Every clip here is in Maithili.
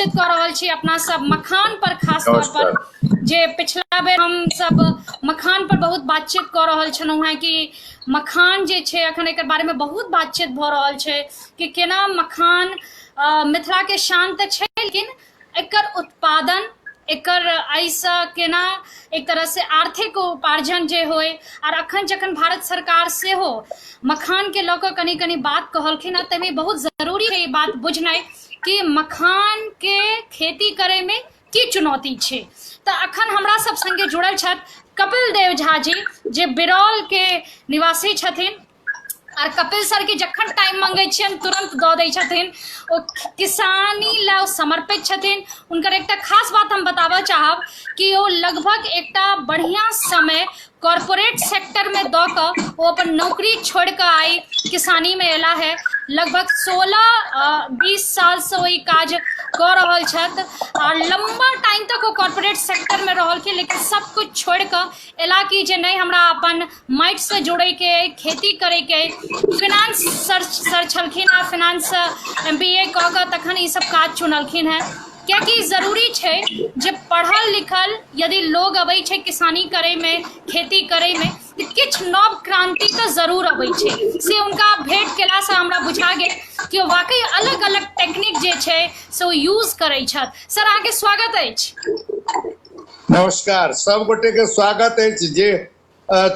बातचीत कऽ रहल छी अपना सब मखान पर, खास तौर पर जे पिछला बेर हम सब मखान पर बहुत बातचीत कऽ रहल छलहुँ हेँ कि मखान जे छै अखन एकर बारेमे बहुत बातचीत भऽ रहल छै कि केना मखान मिथिलाके शान तऽ छै, लेकिन एकर उत्पादन, एकर एहिसँ केना एक तरहसँ आर्थिक उपार्जन जे होइ। आर अखन जखन भारत सरकार सेहो मखानके लऽ कऽ कनि कनि बात कहलखिन हँ, ताहिमे बहुत जरूरी है ई बात बुझनाइ कि मखानके खेती करैमे की चुनौती छै। तऽ अखन हमरा सब संगे जुड़ल छथि कपिल देव झा जी, जे बिरौलके निवासी छथिन। आर कपिल सर के जखन टाइम मंगै छियनि तुरंत दऽ दै छथिन। ओ किसानी लए ओ समर्पित छथिन। हुनकर एकटा खास बात हम बताबऽ चाहब कि ओ लगभग एकटा बढ़िआँ समय कॉरपोरेट सेक्टरमे दऽ कऽ ओ अपन नौकरी छोड़ि कऽ आइ किसानीमे एला है। लगभग 16-20 सालसँ ओ ई काज कऽ रहल छथि आर लम्बा टाइम तक ओ कॉरपोरेट सेक्टरमे रहलखिन, लेकिन सब किछु छोड़ि कऽ एला कि जे नहि, हमरा अपन माटिसँ जुड़ैके अइ, खेती करैके अइ। फिनांस सर सर छलखिन आ फिनांससँ एम बी ए कऽ कऽ तखन ई सब काज चुनलखिन हेँ, कियाकि जरूरी छै जे पढ़ल लिखल यदि लोग अबै छै किसानी करैमे, खेती करैमे, तऽ किछु नव क्रान्ति तऽ जरूर अबै छै। से हुनका भेँट केलासँ हमरा बुझा गेल कि ओ वाकई अलग अलग टेक्निक जे छै से ओ यूज करै छथि। सर, अहाँके स्वागत अछि। नमस्कार, सब गोटे के स्वागत अछि जे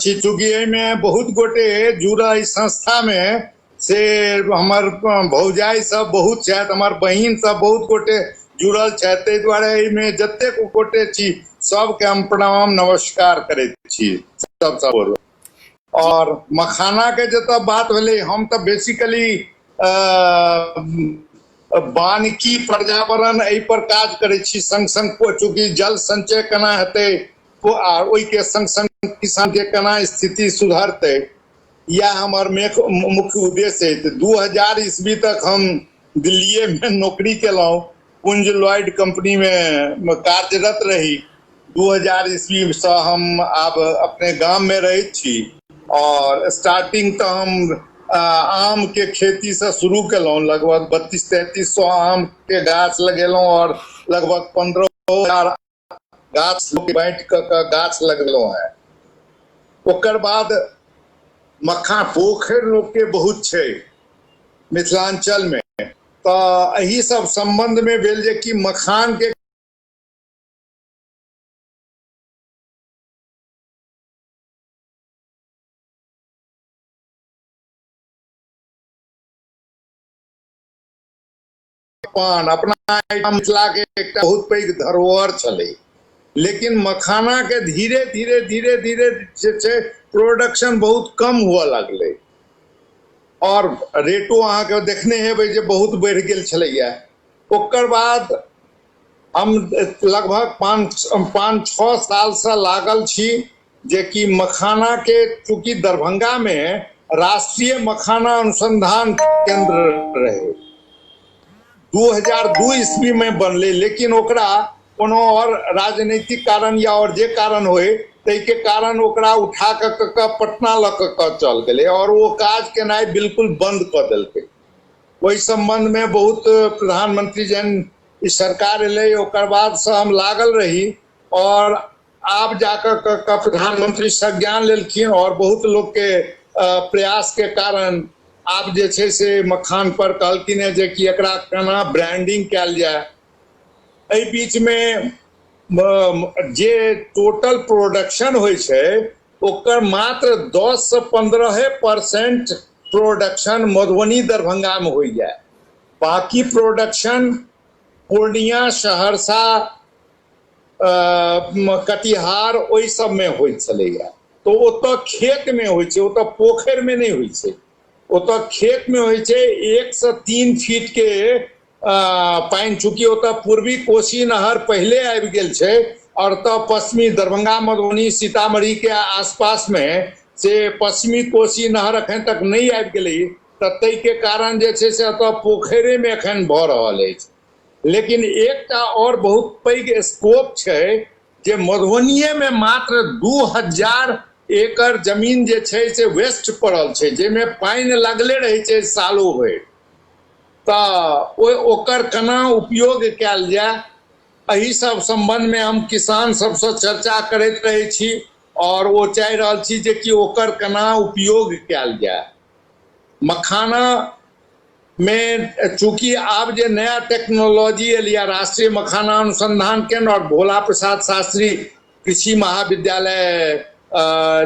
छी। चूँकि एहिमे बहुत गोटे जुड़ल एहि संस्थामे, से हमर भौजाइ सब बहुत छथि, हमर बहिन सब बहुत गोटे जुड़ल छथि, ताहि दुआरे एहिमे जतेक गोटे छी सबके हम प्रणाम नमस्कार करैत छी सब सब। और मखाना के जतऽ बात भेलै, हम तऽ बेसिकली वानिकी, पर्यावरण एहि पर काज करै छी, संग संग चूँकि जल संचय केना हेतै आ ओहिके संग संग किसान के केना स्थिति सुधरतै, इएह हमर मुख्य उद्देश्य अछि। 2000 ईस्वी तक हम दिल्लीएमे नौकरी केलहुँ, पुंज लॉयड कंपनीमे कार्यरत रही। 2000 ईस्वीसँ हम आब अपने गाममे रहैत छी और स्टार्टिंग तऽ हम आमके खेतीसँ शुरू केलहुँ। लगभग 3200-3300 आमके गाछ लगेलहुँ और लगभग 15,000 गाछ बाँटि कऽ कऽ गाछ लगेलहुँ हेँ। ओकर बाद मखान पोखरि लोकके बहुत छै मिथिलाञ्चलमे, तऽ एहि सब सम्बन्धमे भेल जे कि मखानके पान अपना मिथिला के एकटा बहुत पैघ धरोहर छलै, लेकिन मखाना के धीरे धीरे धीरे धीरे जे छै प्रोडक्शन बहुत कम हुअ लगलै और रेटो अहाँके देखने हेबै जे बहुत बढ़ि गेल छलैया। ओकर बाद हम लगभग 5-6 सालसँ लागल छी जेकि मखानाके, चूँकि दरभंगामे राष्ट्रीय मखाना अनुसंधान केंद्र रहे, 2002 ईस्वी में बनलै, लेकिन ओकरा कोनो और राजनीतिक कारण या और जे कारण होय ताहिके कारण ओकरा उठा कऽ कऽ पटना लऽ कऽ कऽ चल गेलै और ओ काज केनाइ बिल्कुल बंद कऽ देलकै। ओहि सम्बन्धमे बहुत प्रधानमंत्री जहन ई सरकार एलै ओकर बादसँ हम लागल रही और आब जाकऽ कऽ प्रधानमंत्री संज्ञान लेलखिन और बहुत लोकके प्रयासके कारण आब जे छै से मखान पर कहलखिन हेँ जे कि एकरा केना ब्रांडिंग कयल जाय। एहि बीचमे जे टोटल प्रोडक्शन होइ छै ओकर मात्र 10 से 15% प्रोडक्शन मधुबनी दरभंगामे होइए, बाकी प्रोडक्शन पूर्णिया, सहरसा, कटिहार ओहि सबमे होइत छलैया। तऽ ओतऽ खेतमे होइ छै, ओतऽ पोखरिमे नहि होइ छै, ओतऽ खेतमे होइ छै। 1 से 3 फीटके पानि, चूँकि ओतऽ पूर्वी कोसी नहर पहिले आबि गेल छै और तऽ पश्चिमी दरभंगा, मधुबनी, सीतामढ़ीके आसपासमे से पश्चिमी कोसी नहर एखन तक नहि आबि गेलै, तऽ ताहिके कारण जे छै से एतऽ पोखरिमे एखन भऽ रहल अछि। लेकिन एकटा और बहुत पैघ स्कोप छै जे मधुबनिएमे मात्र 2000 एकड़ जमीन जे छै से वेस्ट पड़ल छै, जाहिमे पानि लगले रहै छै सालो भरि। तऽ ओहि ओकर केना उपयोग कयल जाय, एहि सब सम्बन्धमे हम किसान सबसँ चर्चा करैत रहै छी आओर ओ चाहि रहल छी जे कि ओकर केना उपयोग कयल जाय। मखाना मे चूँकि आब जे नया टेक्नोलॉजी एलिया, राष्ट्रीय मखाना अनुसंधान केंद्र और भोला प्रसाद शास्त्री कृषि महाविद्यालय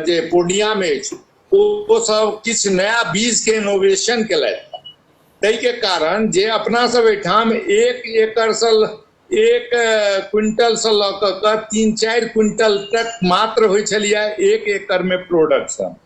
जे पूर्णिया में अछि, ओ सब किछु नया बीज के इनोवेशन केलथि। ताहिके कारण जे अपना सब एहिठाम 1 एकड़ से 1 क्विंटल से लऽ कऽ 3-4 क्विंटल तक मात्र होइ छलियै 1 एकड़ में प्रोडक्शन।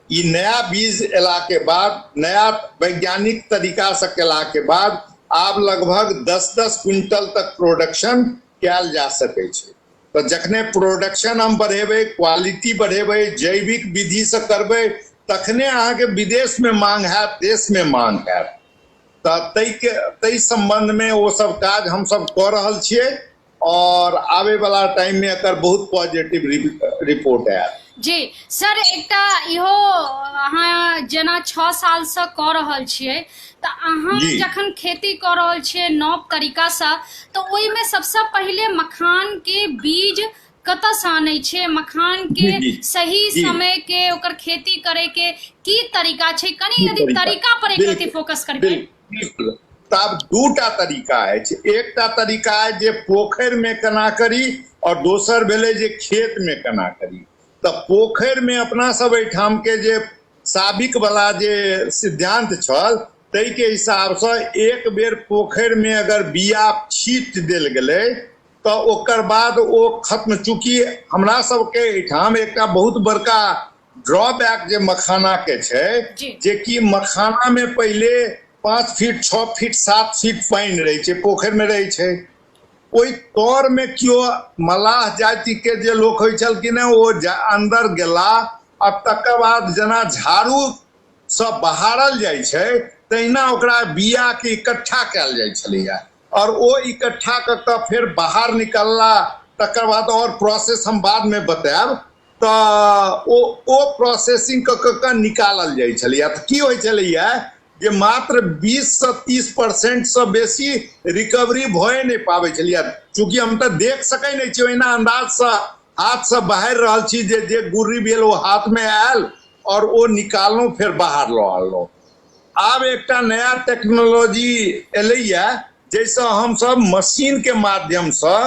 ई नया बीज एला के बाद, नया वैज्ञानिक तरीका से केला के बाद आब लगभग 10-10 क्विंटल तक प्रोडक्शन कयल जा सकै छै। तऽ जखने प्रोडक्शन हम बढ़ेबै, क्वालिटी बढ़ेबै, जैविक विधि से करबै, तखने अहाँके विदेश में मांग हैत, देश में मांग हैत। तऽ ताहिके ताहि सम्बन्धमे ओ सब काज हमसब कऽ रहल छियै और आबे वाला टाइम में एकर बहुत पॉजिटिव रिपोर्ट आयत। जी सर, एकटा इहो अहाँ जेना 6 सालसँ कऽ रहल छियै, तऽ अहाँ जखन खेती कऽ रहल छियै नव तरीकासँ, तऽ ओहिमे सबसँ पहिले मखानके बीज कतऽसँ आनै छियै, मखानके सही समयके ओकर खेती करैके की तरीका छै, कनि यदि तरीका पर एक रति फोकस करबै। बिल्कुल, तऽ आब दूटा तरीका अछि। एकटा तरीका अछि जे पोखरिमे केना करी और दोसर भेलै जे खेतमे केना करी। तऽ पोखरिमे अपना सब एहिठामके जे साबिक वाला जे सिद्धांत छल ताहिके हिसाबसँ एक बेर पोखरिमे अगर बिया छीट देल गेलै तऽ ओकर बाद ओ खत्म। चूँकि हमरा सबके एहिठाम एकटा बहुत बड़का ड्रॉबैक जे मखाना के छै, जेकि मखाना में पहिले 5 फीट 6 फीट 7 फीट पानि रहै छै, पोखरि में रहै छै। ओहि तर में केओ मलाह जाति के जे लोक होइ छलखिन हेँ, ओ अन्दर गेला आ तकर बाद जेना झाड़ू सँ बहारल जाइ छै तहिना ओकरा बिया के इकट्ठा कयल जाइ छलैया और ओ इकट्ठा कऽ कऽ फेर बाहर निकलला। तकर बाद और प्रोसेस हम बाद में बतायब। तऽ ओ प्रोसेसिंग कऽ कऽ कऽ निकालल जाइ छलैया। तऽ की होइ छलैया जे मात्र 20 से 30% से बेसी रिकवरी भए नहि पाबै छलैया। चूँकि हम तऽ देख सकै नहि छी, ओहिना अंदाज से हाथ से बाहर रहल छी जे जे गुर्री भेल ओ हाथ में आयल और ओ निकाललहुँ, फेर बाहर लऽ आनलहुँ। आब एकटा नया टेक्नोलॉजी एलैया जाहिसँ हमसब मशीन के माध्यमसँ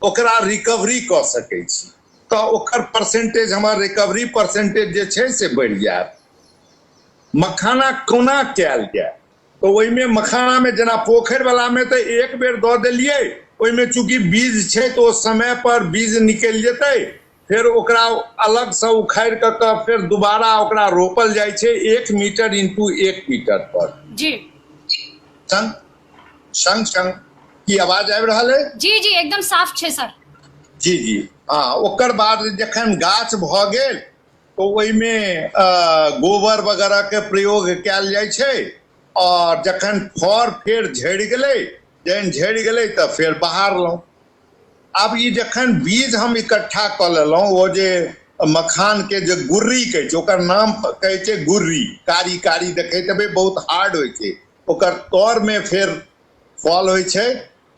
ओकरा रिकवरी कऽ सकै छी, तऽ ओकर परसेंटेज, हमर रिकवरी परसेंटेज जे छै से बढ़ि जायत। मखाना कोना कयल जाय, तऽ ओहिमे मखानामे जेना पोखरि वालामे तऽ एक बेर दऽ देलियै, ओहिमे चूँकि बीज छै तऽ ओ समय पर बीज निकलि जेतै, फेर ओकरा अलगसँ उखाड़ि कऽ कऽ फेर दोबारा ओकरा रोपल जाइ छै 1 मीटर इंटू 1 मीटर पर। जी। संग संग संग की आवाज आबि रहल है? जी जी, एकदम साफ छै सर। जी जी हँ। ओकर बाद जखन गाछ भऽ गेल तऽ ओहिमे गोबर वगैरहके प्रयोग कयल जाइ छै और जखन फर फेर झड़ि गेलै, जहन झड़ि गेलै तऽ फेर बहारलहुँ। आब ई जखन बीज हम इकट्ठा कऽ लेलहुँ, ओ जे मखानके जे गुर्री कहै छै, ओकर नाम कहै छै गुर्री, कारी कारी देखैत हेबै, बहुत हार्ड होइ छै, ओकर तरमे फेर फल होइ छै।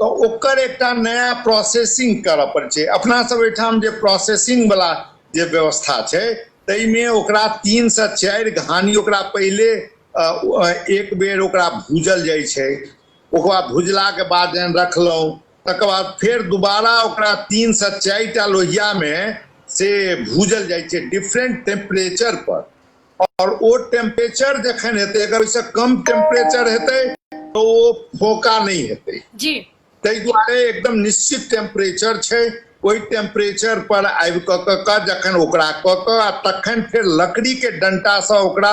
तऽ ओकर एकटा नया प्रोसेसिंग करऽ पड़ै छै। अपना सब एहिठाम जे प्रोसेसिंग वाला जे व्यवस्था छै ताहिमे ओकरा 3 से 4 घानी ओकरा पहिले एक बेर ओकरा भूजल जाइ छै। ओकरा भुजलाके बाद जहन रखलहुँ तकर बाद फेर दोबारा ओकरा 3 से 4 टा लोहियामे से भूजल जाइ छै डिफरेंट टेम्परेचर पर। और ओ टेम्परेचर जखन हेतै, अगर ओहिसँ कम टेम्परेचर हेतै तऽ ओ फोका नहि हेतै जी। ताहि दुआरे एकदम निश्चित टेम्परेचर छै, ओहि टेम्परेचर पर आबि कऽ कऽ कऽ जखन ओकरा कऽ कऽ आ तखन फेर लकड़ीके डंटासँ ओकरा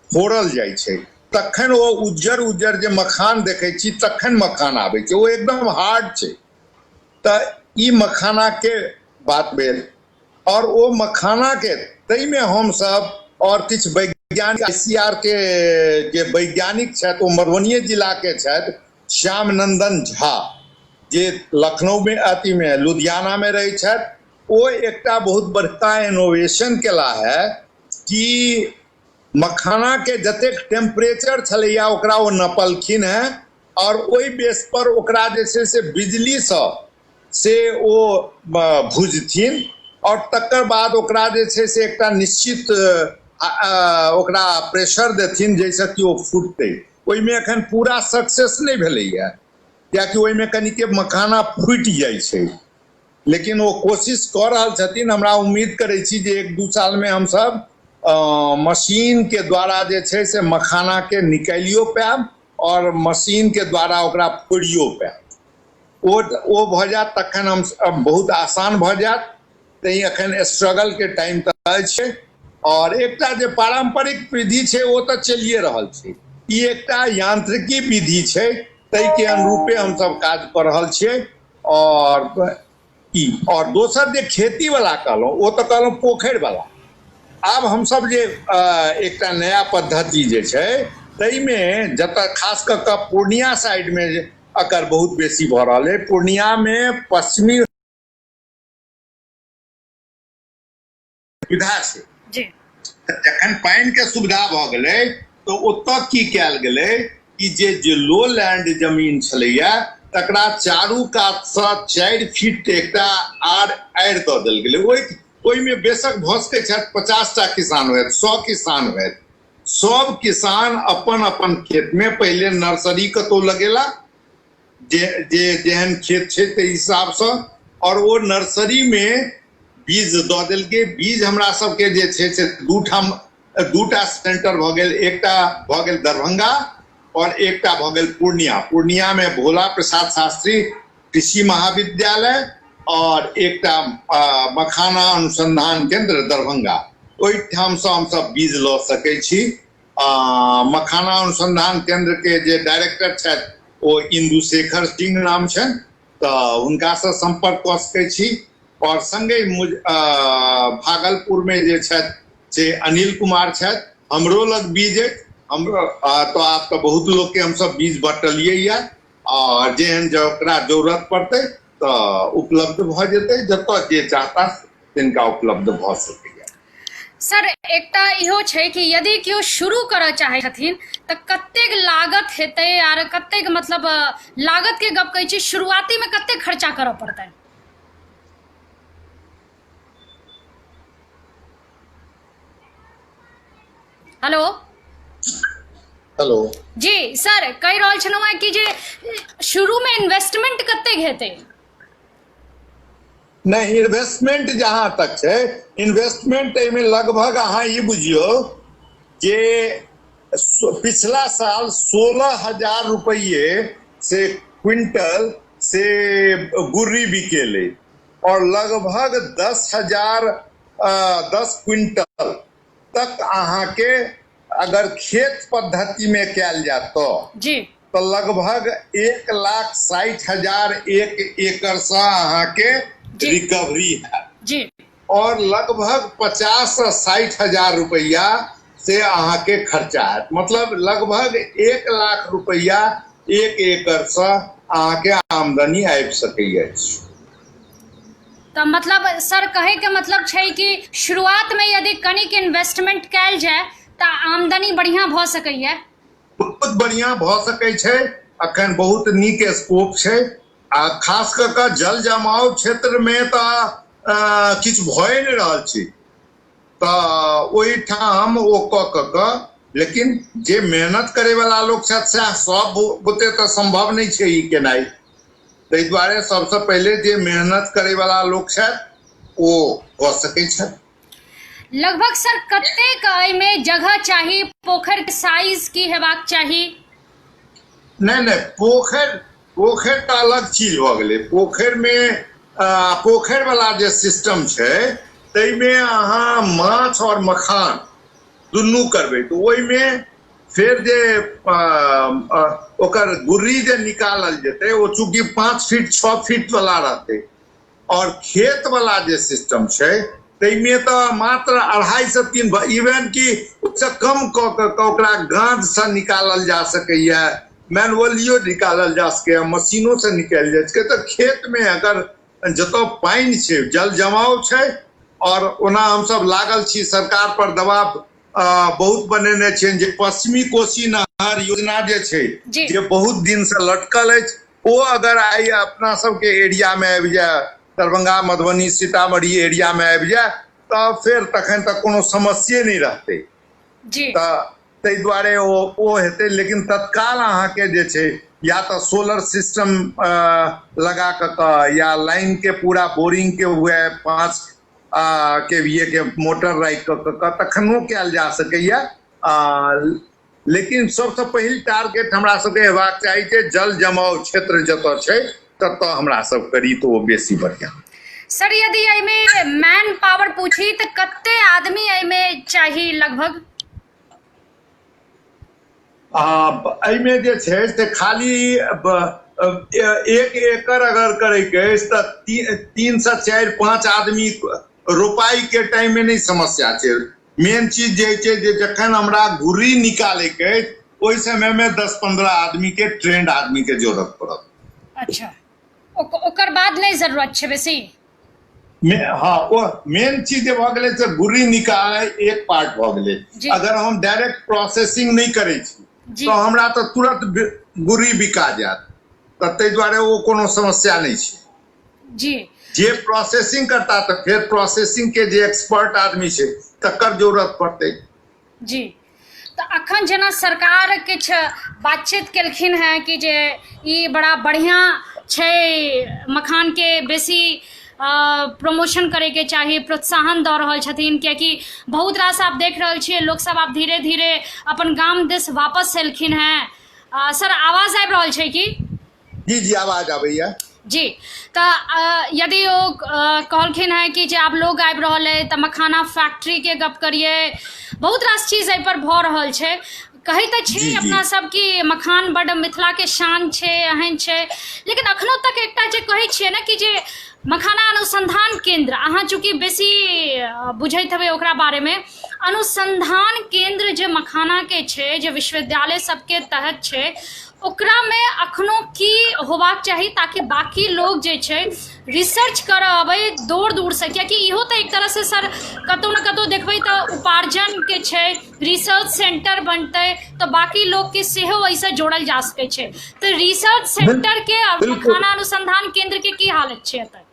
फोड़ल जाइ छै, तखन ओ उज्जर उज्जर जे मखान देखै छी तखन मखान आबै छै, ओ एकदम हार्ड छै। तऽ ई मखानाके बात भेल। और ओ मखानाके ताहिमे हमसब और किछु वैज्ञानिक ICR के जे वैज्ञानिक छथि ओ मधुबनिये जिलाके छथि, श्यामनंदन झा, जे लखनऊमे अथीमे लुधियानामे रहै छथि, ओ एकटा बहुत बड़का इनोवेशन केला है कि मखाना के जतेक टेम्परेचर छलैया ओकरा ओ नपलखिन हेँ आओर ओहि बेस पर ओकरा जे छै से बिजलीसँ से ओ भुजथिन आओर तकर बाद ओकरा जे छै से एकटा निश्चित ओकरा प्रेशर देथिन जाहिसँ कि ओ फूटतै। ओहिमे एखन पूरा सक्सेस नहि भेलैया, कियाकि ओहिमे कनिके मखाना फूटि जाइ छै, लेकिन ओ कोशिश कऽ रहल छथिन। हमरा उम्मीद करै छी जे 1-2 सालमे हमसभ मशीनके द्वारा जे छै से मखानाके निकालियो पायब आओर मशीनके द्वारा ओकरा फोड़ियो पायब। ओ भऽ जायत तखन हम बहुत आसान भऽ जायत। तैँ एखन स्ट्रगलके टाइम तऽ अछि। आओर एकटा जे पारम्परिक विधि छै ओ तऽ चलिए रहल छै, ई एकटा यांत्रिकी विधि छै, ताहिके अनुरूपे हमसभ काज कऽ रहल छियै। आओर ई आओर दोसर जे खेती वाला कहलहुँ ओ तऽ कहलहुँ पोखरि वाला। आब हमसभ जे एकटा नया पद्धति जे छै ताहिमे जतऽ खास कऽ कऽ पूर्णिया साइडमे एकर बहुत बेसी भऽ रहल अइ। पूर्णियामे पश्चिमी सुविधा छै जी। जखन पानिके सुविधा भऽ गेलै तऽ ओतऽ की कयल गेलै कि जे जे लो लैंड जमीन छलैया तकरा चारू कातसँ 4 फीट एकटा आर आड़ि दऽ देल गेलै। ओहिमे बेशक भऽ सकै छथि 50टा किसान होयत, 100 किसान होयत, सब किसान अपन अपन खेतमे पहिले नर्सरी कतहु लगेला, जे जे जेहन खेत छै ताहि हिसाबसँ, आओर ओ नर्सरीमे बीज दऽ देलकै। बीज हमरा सबके जे छै से दू ठाम दूटा सेंटर भऽ गेल, एकटा भऽ गेल दरभंगा आओर एकटा भऽ गेल पूर्णिया। पूर्णियामे भोला प्रसाद शास्त्री कृषि महाविद्यालय आओर एकटा मखाना अनुसंधान केंद्र दरभंगा, ओहिठामसँ हमसब बीज लऽ सकै छी। मखाना अनुसंधान केंद्र के जे डायरेक्टर छथि ओ इंदु शेखर सिंह नाम छनि, तऽ हुनकासँ सम्पर्क कऽ सकै छी। आओर सङ्गे भागलपुरमे जे छथि से अनिल कुमार छथि, हमरो लग बीज अछि। हमरो तऽ आब तऽ बहुत लोकके हमसब बीज बँटलियै यऽ, आओर जेहन जकरा जरूरत पड़तै तऽ उपलब्ध भऽ जेतै, जतऽ जे चाहता तिनका उपलब्ध भऽ सकैया। सर एकटा इहो छै कि यदि केओ शुरू करऽ चाहै छथिन तऽ कतेक लागत हेतै आर कतेक मतलब लागत के गप कहै छी, शुरुआती मे कतेक खर्चा करऽ पड़तै? हेलो। हेलो जी सर, कहि रहल छलहुँ हेँ कि जे शुरू मे इन्वेस्टमेंट कतेक हेतै? नहि, इन्वेस्टमेंट जहाँ तक छै, इन्वेस्टमेंट एहिमे लगभग अहाँ ई बुझियौ जे पिछला साल 16,000 रुपये से क्विंटल से गुर्री बिकेलै और लगभग 10,000 10 क्विंटल तक अहाँके अगर खेत पद्धति में कयल जाय तऽ जी तऽ लगभग 1,60,000 एक एकड़ से अहाँके जी। रिकवरी हैत जी। और लगभग 50 से 60,000 रुपया से अहाँके खर्चा हैत, मतलब लगभग 1 लाख रुपया एक एकड़ से अहाँके आमदनी आबि सकै अछि। तऽ मतलब सर कहै के मतलब छै कि शुरुआत मे यदि कनिक इन्वेस्टमेंट कयल जाय तऽ आमदनी बढ़िया भऽ सकैया। बहुत बढ़िया भऽ सकै छै, अखन बहुत नीक स्कोप छै। आ खास कऽ कऽ जल जमाव क्षेत्र मे तऽ किछु भए नहि रहल छै, तऽ ओहिठाम ओ कऽ कऽ कऽ, लेकिन जे मेहनत करे वाला लोक छथि सएह सब बुते तऽ सम्भव नहि छै ई केनाइ, ताहि दुआरे सबसँ पहिले जे मेहनत करे वाला लोक छथि ओ कऽ सकै छथि। लगभग सर कतेक एहिमे जगह चाही, पोखरि के साइज की हेबाक चाही? नहि नहि, पोखरि पोखरि तऽ अलग चीज भऽ गेलै। पोखरिमे पोखरि वाला जे सिस्टम छै ताहिमे अहाँ माछ आओर मखान दुनू करबै तऽ ओहिमे फेर जे ओकर गुर्री जे निकालल जेतै ओ चूँकि 5 फीट 6 फीट वाला रहतै, और खेत वाला जे सिस्टम छै ताहिमे तऽ मात्र 2.5 से 3, इवन कि ओहिसँ कम कऽ कऽ ओकरा गाँजसँ निकालल जा सकैए, मैनुअलियो निकालल जा सकैए, मशीनोसँ निकालि जा सकैए। तऽ खेतमे अगर जतऽ पानि छै, जल जमाव छै, और ओना हमसब लागल छी सरकार पर दबाव बहुत बनेने छियनि जे पश्चिमी कोसी नहर योजना जे छै जे बहुत दिन से लटकल अछि, ओ अगर आइ अपना सबके एरिया मे आबि जाय, दरभंगा मधुबनी सीतामढ़ी एरिया मे आबि जाय, तऽ फेर तखन तऽ कोनो समस्ये नहि रहतै। तऽ ताहि दुआरे ओ हेतै। लेकिन तत्काल अहाँके जे छै या तऽ सोलर सिस्टम लगा कऽ या लाइन के पूरा बोरिंग के हुए 5 के वी ए के मोटर राखि कऽ तखनो कयल जा सकैया। लेकिन सबसँ पहिल टारगेट हमरा सबके हेबाक चाही जे जल जमाव क्षेत्र जतऽ छै ततऽ हमरा सब करी तऽ ओ बेसी बढ़िआँ। सर यदि एहिमे मैन पावर पूछी तऽ कते आदमी एहिमे चाही लगभग? एहिमे जे छै से खाली 1 एकड़ अगर करैके अछि तऽ 3 से 4 5 आदमी रोपाई के टाइम में नहीं समस्या छै। मेन चीज जे छै जे जखन हमरा घुर्री निकाले के अछि ओहि समय में 10-15 आदमी के ट्रेंड आदमी के जरूरत पड़त। अच्छा, ओकर बाद नहीं जरूरत छै बेसी? हाँ, ओ मेन चीज जे भऽ गेलै से घुर्री निकाले एक पार्ट भऽ गेलै। अगर हम डायरेक्ट प्रोसेसिंग नहीं करै छी तऽ हमरा तऽ तुरंत घुर्री बिका जायत, तऽ ताहि दुआरे ओ कोनो समस्या नहीं छै। जे प्रोसेसिंग करता तऽ फेर प्रोसेसिंग के जे एक्सपर्ट आदमी छै तकर जरूरत पड़तै। जी, तऽ अखन जेना सरकार किछु बातचीत केलखिन हेँ कि जे ई बड़ा बढ़िआँ छै, मखानके बेसी प्रमोशन करैके चाही, प्रोत्साहन दऽ रहल छथिन, कियाकि बहुत रास आब देख रहल छियै लोकसब आब धीरे धीरे अपन गाम दिस वापस एलखिन हेँ। सर आवाज आबि रहल छै की? जी जी, आवाज आबैया। जी, तऽ यदि ओ कहलखिन हेँ कि जे आब लोग आबि रहल अइ तऽ मखाना फैक्ट्रीके गप करियै, बहुत रास चीज एहिपर भऽ रहल छै। कहै तऽ छी अपना सब कि मखान बड्ड मिथिलाके शान छै, एहन छै, लेकिन अखनो तक एकटा जे कहै छियै ने कि जे मखाना अनुसंधान केंद्र, अहाँ चूँकि बेसी बुझैत हेबै ओकरा बारेमे, अनुसंधान केंद्र जे मखानाके छै जे विश्वविद्यालय सबके तहत छै, ओकरामे अखनो की होबाक चाही ताकि बाकी लोग जे छै रिसर्च करऽ अबै दूर दूरसँ, कियाकि इहो तऽ एक तरहसँ सर कतहु ने कतहु देखबै तऽ उपार्जनके छै, रिसर्च सेंटर बनतै तऽ बाकी लोकके सेहो एहिसँ जोड़ल जा सकै छै। तऽ रिसर्च सेंटरके मखाना अनुसंधान केंद्रके की हालत छै एतऽ?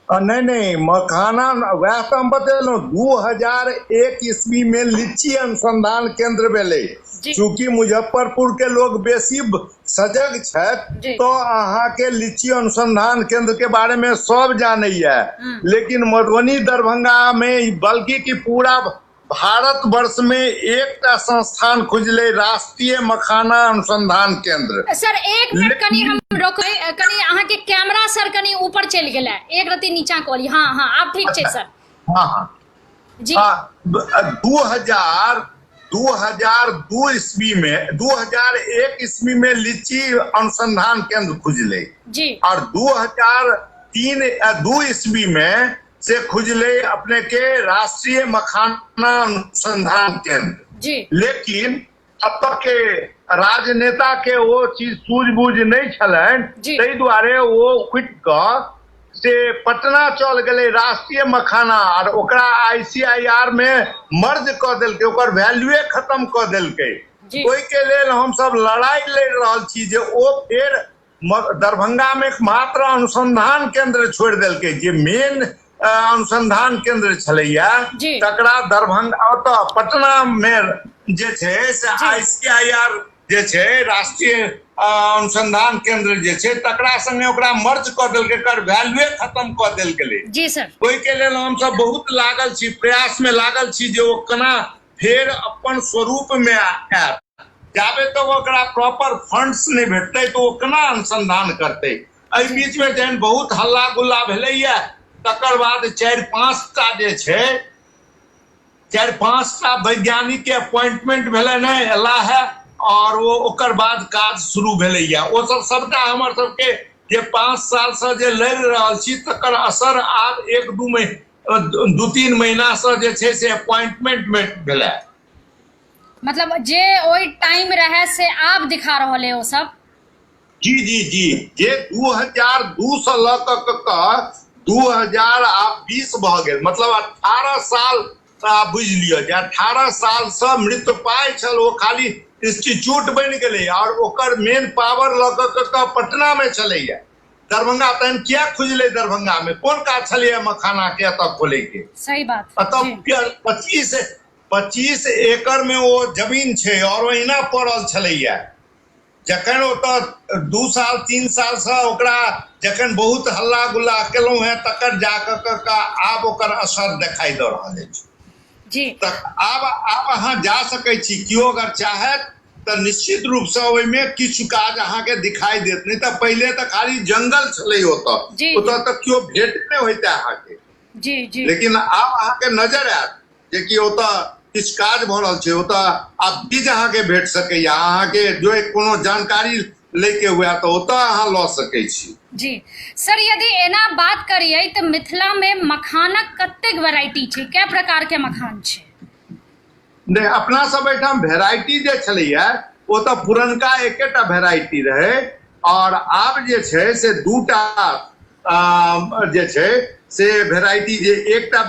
नहि नहि, मखाना वएह तऽ हम बतेलहुँ, 2001 ईस्वी में लीची अनुसंधान केंद्र भेलै। चूँकि मुजफ्फरपुर के लोग बेसी सजग छथि तऽ अहाँके लीची अनुसंधान केंद्र के बारे में सब जानैया, लेकिन मधुबनी दरभंगा में बल्कि कि पूरा भारतवर्ष में एकटा संस्थान खुजलै, राष्ट्रीय मखाना अनुसंधान केंद्र। सर एक मिनट कनी हम रोकबै, कनी अहाँके कैमरा सर कनी ऊपर चलि गेलै, एक रति नीचा कऽ ली। हाँ हाँ, आब ठीक छै सर। हाँ हाँ जी। हाँ, 2002 ईस्वी में, 2001 ईस्वी में लीची अनुसंधान केंद्र खुजलै। और 2003, 2 ईस्वी में से खुजलै अपने के राष्ट्रीय मखाना अनुसंधान केंद्र। लेकिन अब तक के राजनेता के ओ चीज सूझबूझ नहीं छलनि, ताहि दुआरे ओ उठि कऽ से पटना चल गेलै राष्ट्रीय मखाना, और ओकरा आईसीआईआर में मर्ज कऽ देलकै, ओकर वैल्यूए खत्म कऽ देलकै। ओहिके लेल हमसब लड़ाई लड़ि रहल छी जे ओ फेर दरभंगा में मात्र अनुसंधान केंद्र छोड़ि देलकै, जे मेन अनुसंधान केंद्र छलैया तकरा दरभंगा ओतऽ पटना में जे छै से आईसीआईआर जे छै राष्ट्रीय अनुसंधान केंद्र जे छै तकरा संगे ओकरा मर्ज कऽ देलकै, एकर वैल्यूए खत्म कऽ देल गेलै। जी सर। ओहिके लेल हमसब बहुत लागल छी, प्रयास में लागल छी जे ओ केना फेर अपन स्वरूप में आयत। जाबे तक ओकरा प्रॉपर फंड्स नहि भेटतै तऽ ओ केना अनुसंधान करतै। एहि बीच में जहन बहुत हल्ला गुल्ला भेलैया तकर बाद 4-5टा जे छै, 4-5टा वैज्ञानिक के अपॉइंटमेंट भेलनि हेँ, एला है, और ओ ओकर बाद काज शुरू भेलैया। ओ सब सबटा हमर सबके जे 5 साल से जे लड़ि रहल छी तकर असर आब एक दू महीना, दू तीन महीना से जे छै से अपॉइंटमेंट भेलै। मतलब जे ओहि टाइम रहे से आब दिखा रहल है ओ सब। जी जी जी, जे 2002 से लऽ कऽ 2020 भऽ गेल, मतलब 18 साल बुझि लिअ जे 18 सालसँ मृतपाय छल, ओ खाली इंस्टीट्यूट बनि गेलै आओर ओकर मेन पावर लऽ कऽ पटनामे छलैया। दरभंगा तहन किया खुजलै? दरभंगामे कोन काज छलैया मखाना के एतऽ खोलैके? सही बात। एतऽ 25 एकड़ में ओ जमीन छै और ओहिना पड़ल छलैया। जखन ओतऽ 2 साल 3 सालसँ ओकरा जखन बहुत हल्ला गुल्ला केलहुँ हेँ, तकर जा कऽ आब ओकर असर देखाइ दऽ रहल अछि जी। तऽ आब आब अहाँ जा सकै छी, केओ अगर चाहत तऽ निश्चित रूपसँ ओहिमे किछु काज अहाँके दिखाई देत। नहि तऽ पहिले तऽ खाली जंगल छलै ओतऽ, ओतऽ तऽ केओ भेट नहि होइते अहाँके। जी जी। लेकिन आब अहाँके नजर आयत जे कि ओतऽ किछु काज भऽ रहल छै, ओतऽ आब बीज अहाँके भेट सकैया, अहाँके जो कोनो जानकारी लैके हुए तऽ ओतऽ अहाँ लऽ सकै छी। जी सर, यदि एना बात करियै तऽ मिथिला में मखानक कतेक वेराइटी छै, कै प्रकार के मखान छै? नहि, अपना सब एहिठाम भेराइटी जे छलैया ओ तऽ पुरनका एकेटा भेराइटी रहै, और आब जे छै से दूटा जे छै से भेराइटी, जे एकटा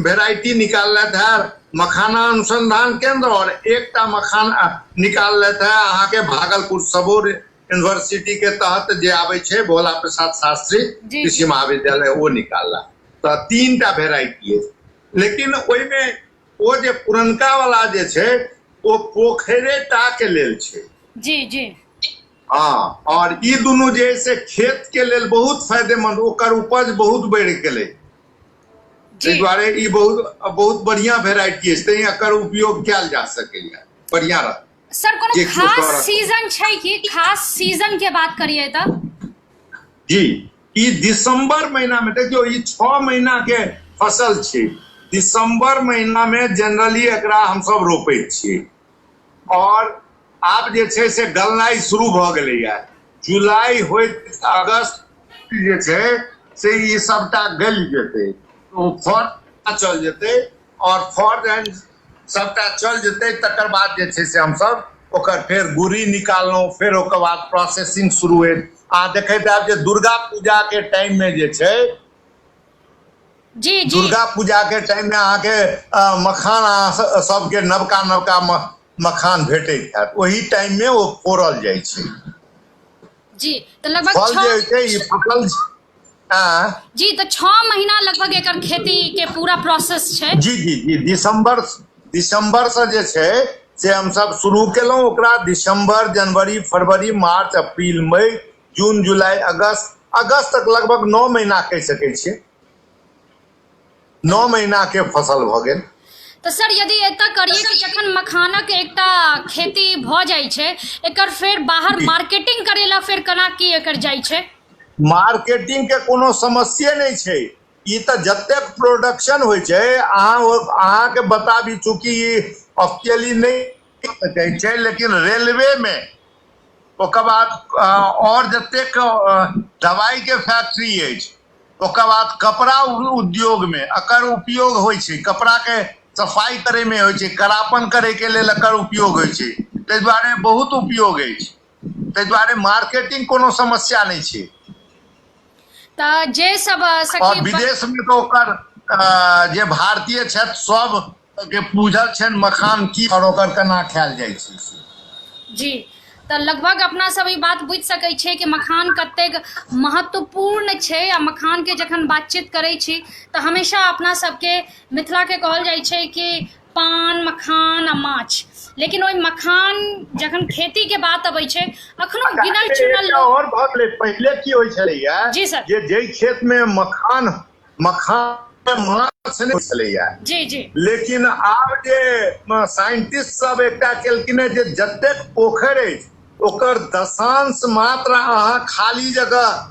भेराइटी निकाललथि है मखाना अनुसंधान केंद्र और एकटा मखान निकाललथि है अहाँके भागलपुर सबौर यूनिवर्सिटी के तहत जे आबै छै भोला प्रसाद शास्त्री कृषि महाविद्यालय, ओ निकालला। तऽ 3टा भेराइटी अछि, लेकिन ओहिमे ओ जे पुरनका वाला जे छै ओ पोखरे टा के लेल छै। जी जी। हाँ, और ई दुनू जे है से खेत के लेल बहुत फायदेमंद, ओकर उपज बहुत बढ़ि गेलै, ताहि दुआरे ई बहुत बहुत बढ़िया भेराइटी अछि, तैं एकर उपयोग कयल जा सकैया, बढ़िया रहत। सर, कोनो जे केओ खास करत। सीजन छै कि? खास सीजन के बात करिए तऽ? जी, ई दिसंबर महीना में देखियौ, ई 6 महीना के फसल छै। दिसंबर महीना में जनरली एकरा हमसब रोपै छियै और आब जे छै से गलनाइ शुरू भऽ गेलैया। जुलाई होइत अगस्त जे छै से ई सबटा गलि जेतै, ओ फर चल जेतै और फर जहन सबटा चल जेतै तकर बाद जे छै से हमसब ओकर फेर गुड़ी निकाललहुँ, फेर ओकर बाद प्रोसेसिंग शुरू भेल। अहाँ देखैत आयब जे दुर्गा पूजा के टाइम में जे छै, जी जी, दुर्गा पूजा के टाइम में अहाँके मखान अहाँ सबके नवका नवका मखान भेटैत हैत, ओही टाइम में ओ फोड़ल जाइ छै। जी, तऽ लगभग फल जे होइ छै ई फसल आ जी, तऽ 6 महीना लगभग एकर खेती के पूरा प्रोसेस छै। जी जी जी, दिसंबर दिसंबर से जे छै से हमसब शुरू केलहुँ ओकरा, दिसंबर जनवरी फरवरी मार्च अप्रैल मई जून जुलाई अगस्त, अगस्त तक लगभग 9 महीना कहि सकै छियै, 9 महीना के फसल भऽ गेल। तऽ सर, यदि एतऽ करियै कि जखन मखानक एकटा खेती भऽ जाइ छै, एकर फेर बाहर मार्केटिंग करै ला फेर केना की एकर जाइ छै? मार्केटिंग के कोनो समस्ये नहि छै, ई तऽ जतेक प्रोडक्शन होइ छै, अहाँ अहाँके बताबी चूँकि ई ऑफिशियली नहि कहै छै, लेकिन रेलवे मे ओकर बाद आओर जतेक दवाई के फैक्ट्री अछि, ओकर बाद कपड़ा उद्योग मे एकर उपयोग होइ छै, कपड़ा के सफाई करे मे होइ छै, करापन करे के लेल एकर उपयोग होइ छै, ताहि दुआरे बहुत उपयोग अछि, ताहि दुआरे मार्केटिंग कोनो समस्या नहि छै। तऽ जे सब सखी और विदेश में तऽ ओकर जे भारतीय छथि सब के पूजल छनि मखान की और ओकर केना खायल जाइ छै। जी, तऽ लगभग अपना सब ई बात बुझि सकै छियै कि मखान कतेक महत्वपूर्ण छै। आ मखानके जखन बातचीत करै छी तऽ हमेशा अपना सबके मिथिलाके कहल जाइ छै कि पान मखान आ माछ, लेकिन ओहि मखान जखन खेती के बात अबै छै अखनो गिनल चुनल एकटा लोक। और भऽ गेलै, पहिले की होइ छलैया जी सर। जे जाहि खेत मे मखान मखान माछ नहि होइ छलैया, जी जी, लेकिन आब जे साइंटिस्ट सब एकटा केलखिन हेँ जे जतेक पोखरि अछि ओकर दशांश मात्र अहाँ खाली जगह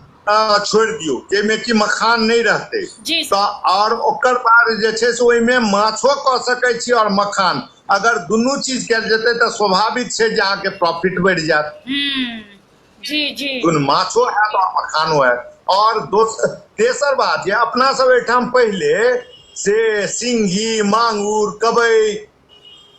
छोड़ि दियौ जाहिमे कि मखान नहि रहतै, जी तऽ आओर ओकर बाद जे छै से ओहिमे माछो कऽ सकै छी आओर मखान, अगर दुनू चीज कयल जेतै तऽ स्वाभाविक छै जे अहाँके प्रॉफिट बढ़ि जायत। जी जी। दुनू माछो हैत आओर मखानो हैत। आओर तेसर बात जे अपना सब एहिठाम पहिले से सिंघी मांगुर कबई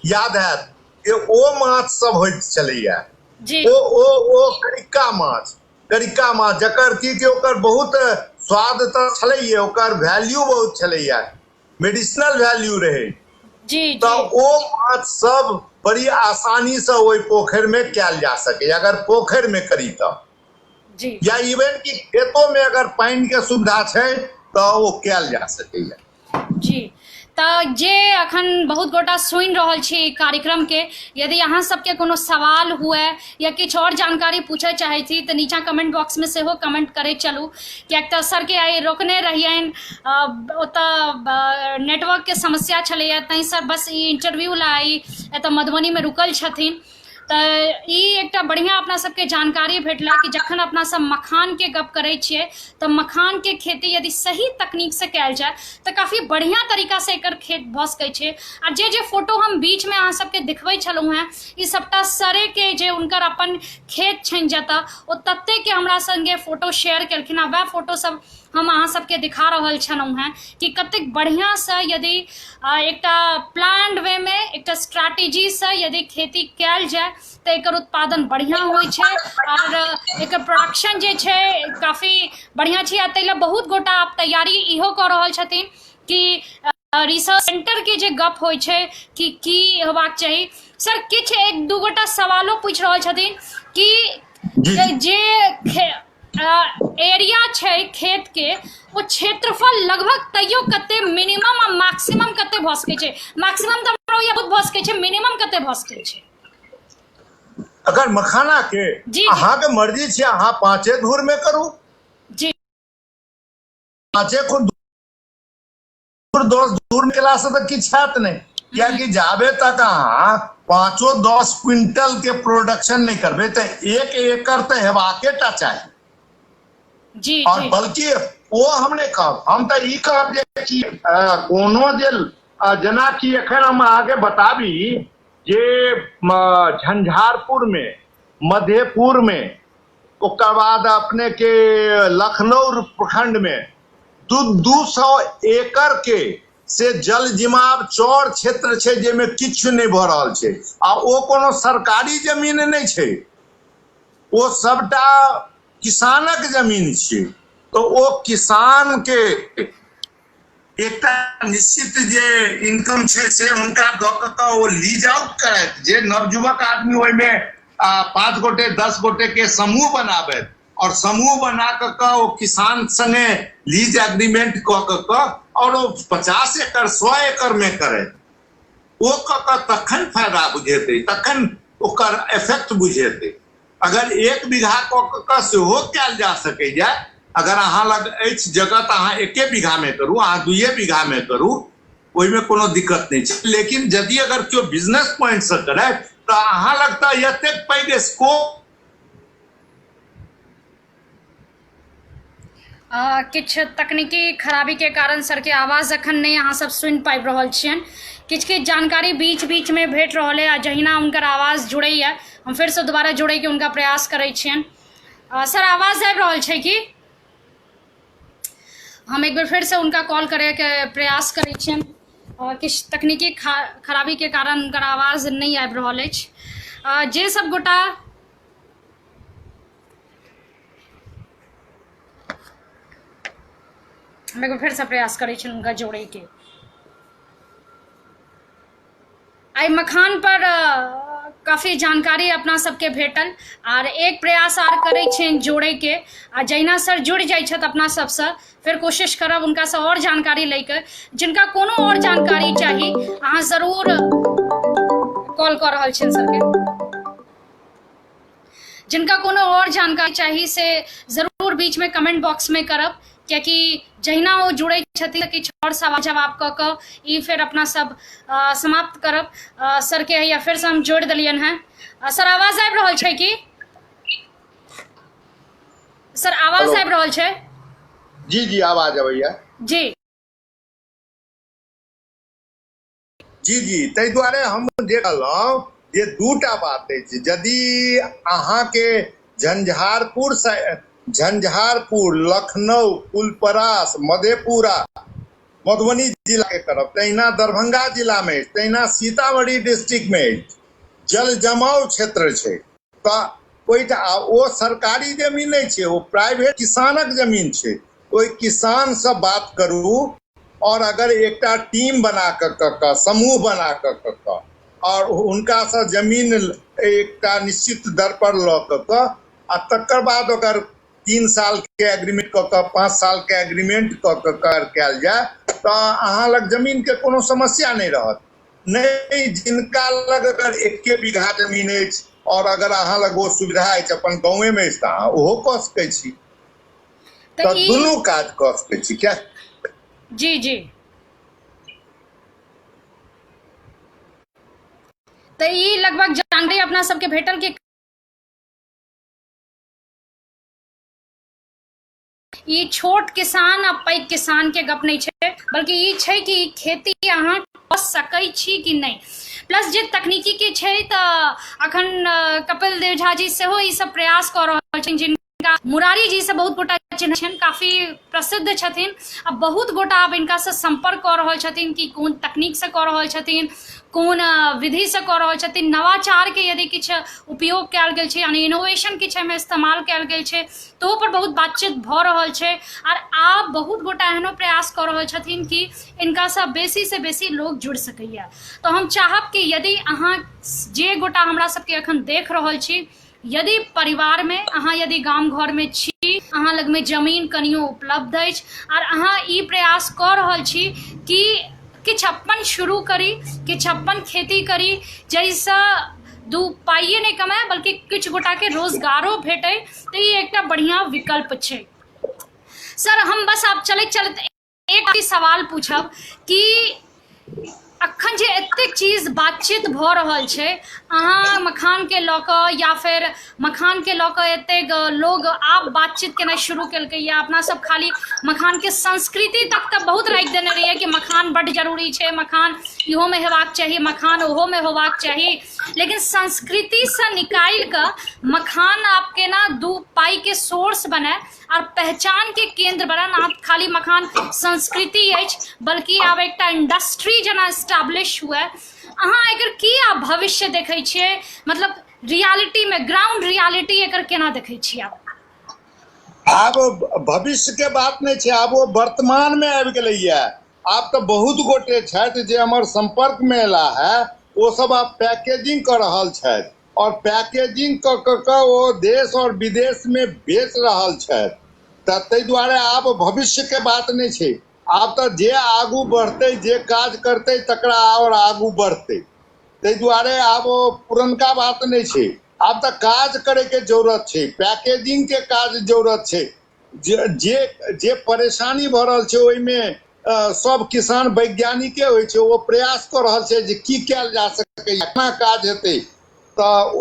याद हैत जे ओ माछ सब होइत छलैया, जी। ओ ओ ओ करिक्का माछ, करिक्का माछ जकर की कि ओकर बहुत स्वाद तऽ छलैये, ओकर वैल्यू बहुत छलैया, मेडिसिनल वैल्यू रहै। तऽ ओ माछ सब बड़ी आसानी से ओहि पोखरि मे कयल जा सकैए अगर पोखरि मे करी तऽ या इवन कि खेतो मे अगर पानि के सुविधा छै तऽ ओ कयल जा सकैए। जी, तऽ जे अखन बहुत गोटा सुनि रहल छी ई कार्यक्रमके, यदि अहाँ सबके कोनो सवाल हुए या किछु आओर जानकारी पूछय चाहै छी तऽ नीचाँ कमेंट बॉक्समे सेहो कमेंट करैत चलू, किएक तऽ सरके आइ रोकने रहियनि, ओतऽ नेटवर्कके समस्या छलैए, ताहि सर बस ई इंटरव्यू लए आइ एतऽ मधुबनीमे रुकल छथिन। तऽ ई एकटा बढ़िआँ अपना सबके जानकारी भेटला कि जखन अपना सब मखानके गप करै छियै तऽ मखानके खेती यदि सही तकनीकसँ कयल जाय तऽ काफी बढ़िआँ तरीकासँ एकर खेत भऽ सकै छै। आ जे जे फोटो हम बीचमे अहाँ सबके देखबै छलहुँ हेँ, ई सबटा सरेके जे हुनकर अपन खेत छनि जतऽ, ओ ततेकके हमरा सङ्गे फोटो शेयर केलखिन आ वएह फोटो सब हम अहाँ सबके दिखा रहल छलहुँ हेँ कि कतेक बढ़िआँसँ यदि एकटा प्लान्ड वेमे, एकटा स्ट्रैटेजीसँ यदि खेती कयल जाय तऽ एकर उत्पादन बढ़िआँ होइ छै आओर एकर प्रोडक्शन जे छै काफी बढ़िआँ छै। आ ताहि लए बहुत गोटा आब तैयारी इहो कऽ रहल छथिन कि रिसर्च सेंटरके जे गप होइ छै कि की होबाक चाही। सर, किछु एक दू गोटा सवालो पूछि रहल छथिन कि जे एरिया छै खेत के, ओ क्षेत्रफल लगभग तैयो कते मिनिमम आ मैक्सिमम कते भऽ सकै छै? मैक्सिमम तऽ हमरा बहुत भऽ सकै छै, मिनिमम कते भऽ सकै छै? अगर मखाना के अहाँके मर्जी छै, अहाँ 5 धूर में करू, 5 दूर 10 दूर केला से तऽ किछु हैत नहि, कियाकि जाबे तक अहाँ 5-10 क्विंटल के प्रोडक्शन नहि करबै तऽ 1 एकड़ तऽ हेबाके टा चाही। और बल्कि ओ हम नहि कहब, हम तऽ ई कहब जे कि कोनो जे जेनाकि एखन हम अहाँके बताबी जे झंझारपुर में, मधेपुर में, ओकर बाद अपने के लखनऊ प्रखंड में 200 एकड़ के से जल जिमाव चौर क्षेत्र छै जाहिमे किछु नहि भऽ रहल छै, आ ओ कोनो सरकारी जमीन नहि छै, ओ सबटा किसानक जमीन छै। तऽ ओ किसान के एकटा निश्चित जे इनकम छै से हुनका दऽ कऽ ओ लीज आउट करथि, जे नवयुवक आदमी ओहिमे 5 गोटे 10 गोटे के समूह बनाबथि और समूह बना कऽ ओ किसान संगे लीज एग्रीमेंट कऽ कऽ और ओ 50 एकड़ 100 एकड़ में करे, ओ कऽ कऽ तखन फायदा बुझेतै, तखन ओकर इफेक्ट बुझेतै। अगर 1 बीघा कऽ कऽ सेहो कयल जा सकैया, अगर अहाँ लग अछि जगह तऽ अहाँ 1 बीघा में करू, अहाँ 2 बीघा में करू, ओहिमे कोनो दिक्कत नहि छै। लेकिन यदि अगर केओ बिजनेस पॉइंट से करे तऽ अहाँ लग तऽ एतेक पैघ स्कोप। किछु तकनीकी खराबीके कारण सरके आवाज एखन नहि अहाँ सब सुनि पाबि रहल छियनि। किछु किछु जानकारी बीच बीचमे भेट रहल अइ आ जहिना हुनकर आवाज जुड़ैए हम फेरसँ दोबारा जोड़ैके हुनका प्रयास करै छियनि। सर, आवाज आबि रहल छै की? हम एक बेर फेरसँ हुनका कॉल करैके प्रयास करै छियनि। किछु तकनीकी खराबीके कारण हुनकर आवाज नहि आबि रहल अछि। जे सब गोटा हम एक बेर फेरसँ प्रयास करै छियनि हुनका जोड़ैके। आइ मखान पर काफी जानकारी अपना सबके भेटल आर एक प्रयास आर करै छियनि जोड़ैके, आ जहिना सर जुड़ि जाइ छथि अपना सबसँ फेर कोशिश करब हुनकासँ आओर जानकारी लैके। जिनका कोनो आओर जानकारी चाही अहाँ जरूर कॉल कऽ रहल छियनि सरके। जिनका कोनो आओर जानकारी चाही से जरूर बीचमे कमेंट बॉक्समे करब, कियाकि जहिना ओ जुड़ै छथिन किछु आओर सवाल जवाब कऽ कऽ ई फेर अपना सब समाप्त करब। सरके हैया फेरसँ हम जोड़ि देलियनि हेँ। सर, आवाज आबि रहल छै की? सर, आवाज आबि रहल छै? जी जी, आवाज अबैया। जी जी जी, ताहि दुआरे हम जे कहलहुँ जे दूटा बात अछि। यदि अहाँके झंझारपुर से, झंझारपुर, लखनऊ, फुलपरास, मधेपुरा, मधुबनी जिला के करब, तहिना दरभंगा जिला में अछि, तहिना सीतामढ़ी डिस्ट्रिक्ट में अछि, जल जमाव क्षेत्र छै, तऽ ओहिठाम ओ सरकारी जमीन नहि छै, ओ प्राइवेट किसानक जमीन छै। ओहि किसानसँ बात करू, और अगर एकटा टीम बना कऽ कऽ समूह बना कऽ कऽ और हुनकासँ जमीन एकटा निश्चित दर पर लऽ कऽ कऽ आ तकर बाद ओकर 3 साल के एग्रीमेंट कऽ कऽ 5 साल के एग्रीमेंट कऽ कऽ कर कयल जाय तऽ अहाँ लग जमीन के कोनो समस्या नहि रहत। नहि, जिनका लग अगर 1 बीघा जमीन अछि और अगर अहाँ लग ओ सुविधा अछि अपन गाँवे मे अछि तऽ अहाँ ओहो कऽ सकै छी। तऽ दुनू काज कऽ सकै छी क्या? जी जी। तऽ ई लगभग जानकारी अपना सबके भेटल कि ई छोट किसान आ पैघ किसान के गप नहि छै, बल्कि ई छै कि खेती अहाँ कऽ सकै छी कि नहि। प्लस जे तकनीकी के छै तऽ अखन कपिल देव झा जी सेहो ई सब प्रयास कऽ रहल छथिन, जिनका मुरारी जी से बहुत गोटा चिन्है छनि, काफी प्रसिद्ध छथिन आ बहुत गोटा आब हिनका से सम्पर्क कऽ रहल छथिन कि कोन तकनीक से कऽ रहल छथिन, कोन विधि से कऽ रहल छथिन। नवाचार के यदि किछु उपयोग कयल गेल छै, यानी इनोवेशन किछु एहिमे इस्तेमाल कयल गेल छै, तहू पर बहुत बातचीत भऽ रहल छै। आर आब बहुत गोटा एहनो प्रयास कऽ रहल छथिन कि इनकासँ बेसी से बेसी लोग जुड़ि सकैया। तऽ हम चाहब कि यदि अहाँ जे गोटा हमरा सबके अखन देख रहल छी, यदि परिवारमे अहाँ यदि गाम घरमे छी, अहाँ लगमे जमीन कनियो उपलब्ध अछि आर अहाँ ई प्रयास कऽ रहल छी कि किछु अपन शुरू करी, किछु अपन खेती करी, जाहिसँ 2 पाइए नहि कमाय बल्कि किछु गोटाके रोजगारो भेटै, तऽ ई एकटा बढ़िआँ विकल्प छै। सर, हम बस आब चलैत चलैत एक सवाल पूछब कि अखन जे एतेक चीज बातचीत भऽ रहल छै, अहाँ मखान के लऽ कऽ या फेर मखान के लऽ कऽ एतेक लोग आब बातचीत केनाइ शुरू केलकै या अपना सब खाली मखान के संस्कृति तक तऽ बहुत राखि देने रहियै कि मखान बड्ड जरूरी छै, मखान इहोमे हेबाक चाही, मखान ओहोमे होबाक चाही, लेकिन संस्कृतिसँ निकालि कऽ मखान आब केना 2 पाइके सोर्स बनाय और पहचान के केंद्र बनल। आब खाली मखान संस्कृति अछि बल्कि आब एकटा इंडस्ट्री जेना एस्टाब्लिश हुए। अहाँ एकर की आब भविष्य देखै छियै, मतलब रियलिटी में ग्राउंड रियलिटी एकर केना देखै छियै आब? आब भविष्य के बात नहि छै, आब ओ वर्तमान में आबि गेलैया। आब तऽ बहुत गोटे छथि जे हमर संपर्क में एला है, ओ सब आब पैकेजिंग कऽ रहल छथि और पैकेजिंग कऽ कऽ कऽ ओ देश और विदेश में बेच रहल छथि। तऽ ताहि दुआरे आब भविष्य के बात नहि छै, आब तऽ जे आगू बढ़तै, जे काज करतै तकरा और आगू बढ़तै। ताहि दुआरे आब ओ पुरनका बात नहि छै, आब तऽ काज करैके जरूरत छै, पैकेजिंग के काज जरूरत छै। जे जे जे परेशानी भऽ रहल छै ओहिमे सब किसान वैज्ञानिके होइ छै, ओ प्रयास कऽ रहल छै जे की कयल जा सकैए, केना काज हेतै, तऽ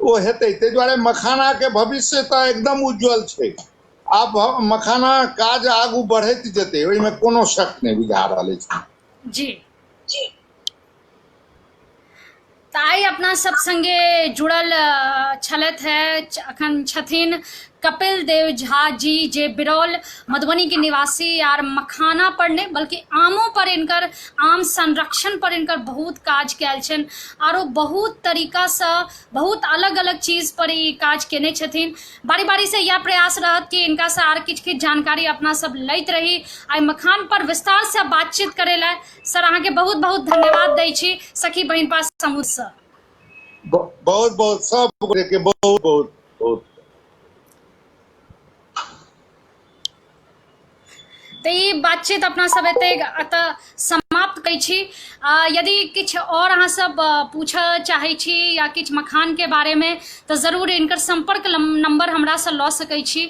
ओ हेतै। ताहि दुआरे मखानाके भविष्य तऽ एकदम उज्जवल छै। आब मखाना काज आगू बढ़ैत जेतै, ओहिमे कोनो शक नहि बुझा रहल अछि। जी, तऽ आइ अपना सब संगे जुड़ल छलथि है, अखन छथिन कपिल देव झा जी, जे बिरौल मधुबनी के निवासी आर मखाना पर नहि बल्कि आमो पर इनकर आम संरक्षण पर इनकर बहुत काज कयल छनि आरो बहुत तरीकासँ बहुत अलग अलग चीज पर ई काज केने छथिन। बारी बारी से यह प्रयास रहत कि इनका से आर किछु किछु जानकारी अपना सब लैत रही। आइ मखान पर विस्तार से बातचीत करे ला सर अहाँके बहुत बहुत धन्यवाद दै छी सखी बहिनपा समूह से। बहुत बहुत सब के बहुत बहुत बहुत। तऽ ई बातचीत अपना सब एतेक एतऽ समाप्त करै छी। यदि किछु आओर अहाँ सब पूछऽ चाहै छी या किछु मखान के बारे में तऽ जरूर इनकर सम्पर्क नंबर हमरा से लऽ सकै छी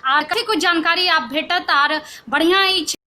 आर काफी कुछ जानकारी आब भेटत। आर बढ़िया ई छै।